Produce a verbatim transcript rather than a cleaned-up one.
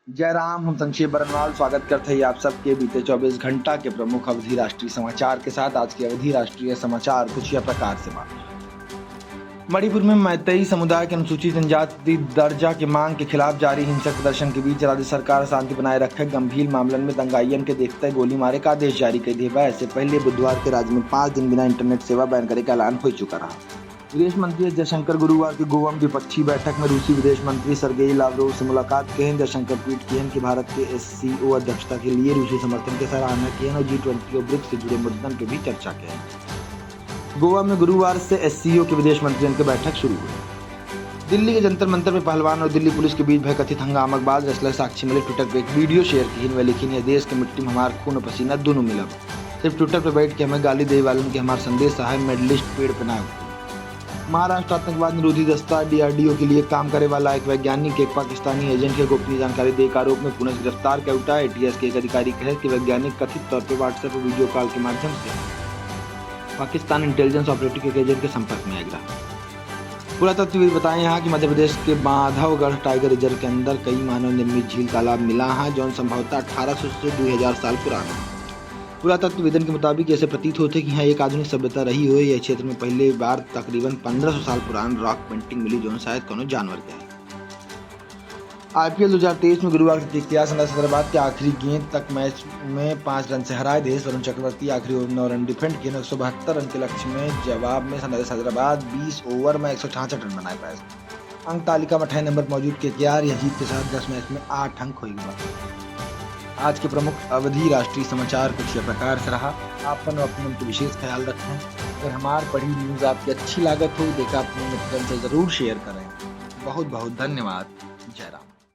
जय राम, हम संक्षेप बरनवाल स्वागत करते हैं आप सबके बीते चौबीस घंटा के प्रमुख अवधी राष्ट्रीय समाचार के साथ। आज के अवधी राष्ट्रीय समाचार कुछ यह प्रकार से बा। मणिपुर में मैतेई समुदाय के अनुसूचित जनजाति दर्जा के मांग के खिलाफ जारी हिंसक प्रदर्शन के बीच राज्य सरकार शांति बनाए रखे, गंभीर मामलन में दंगाइयन के देखते गोली मारे का आदेश जारी कर दिए बा। ऐसे पहले बुधवार के राज्य में पाँच दिन बिना इंटरनेट सेवा बैन करे का ऐलान हो चुका रहा। विदेश मंत्री एस जयशंकर गुरुवार के गोवा में द्विपक्षीय बैठक में रूसी विदेश मंत्री सर्गेई लावरोव से मुलाकात किहन। जयशंकर ट्वीट किहन कि भारत के एससीओ अध्यक्षता के लिए रूसी समर्थन के सराहना किहन और जी ट्वेंटी और ब्रिक्स से जुड़े मुद्दन के भी चर्चा किहन। गोवा में गुरुवार से एससीओ के विदेश मंत्रियन के बैठक शुरू हुई। दिल्ली के जंतर मंतर में पहलवान और दिल्ली पुलिस के बीच भय कथित हंगामा के बाद रेसलर साक्षी मलिक ट्विटर पे एक वीडियो शेयर किहन। वह लिखिन, "यह देश के मिट्टी में हमार खून और पसीना दोनों मिला बा।" सिर्फ ट्विटर पे बैठ के हमें गाली देवे वालन के हमार संदेश है, मेडलिस्ट पेड़ पे ना उतरे। महाराष्ट्र आतंकवाद निरोधी दस्ता डीआरडीओ के लिए काम करे वाला एक वैज्ञानिक के एक पाकिस्तानी एजेंट के गोपनीय जानकारी देवे के आरोप में पुलिस गिरफ्तार कर उठा। एटीएस के एक अधिकारी कहे कि वैज्ञानिक कथित तौर पे WhatsApp और वीडियो कॉल के माध्यम से पाकिस्तान इंटेलिजेंस ऑपरेटिव के एजेंट के संपर्क में आएगा। पुरातत्वविद बताए यहाँ कि मध्य प्रदेश के बांधवगढ़ टाइगर रिजर्व के अंदर कई मानव निर्मित झील तालाब मिला है, जौन संभवतः अठारह सौ से दो हज़ार साल पुराना है। पुरातत्वविदन के मुताबिक ऐसे प्रतीत होते कि यहाँ एक आधुनिक सभ्यता रही हो। यह क्षेत्र में पहले बार तकरीबन पन्द्रह सौ साल पुरान रॉक पेंटिंग मिली, जौन शायद कोनो जानवर के है। आईपीएल दो हज़ार तेईस में गुरुवार के केकेआर सनराइजर्स हैदराबाद के आखिरी गेंद तक मैच में पाँच रन से हराए देस। वरुण चक्रवर्ती आखिरी ओवर में नौ रन डिफेंड किए, एक सौ बहत्तर रन के लक्ष्य में जवाब में सनराइजर्स हैदराबाद बीस ओवर में एक सौ छियासठ रन बनाए पाए। अंक तालिका में अठाई नंबर पर मौजूद केकेआर यह जीत के साथ दस मैच में आठ अंक हो गवा। आज के प्रमुख अवधी राष्ट्रीय समाचार कुछ यह प्रकार से रहा। आपन और अपने मन के विशेष ख्याल रखें। अगर हमार पढ़ी न्यूज़ आपके अच्छी लागत हो, देखा अपने मित्रन से जरूर शेयर करें। बहुत बहुत धन्यवाद। जय राम।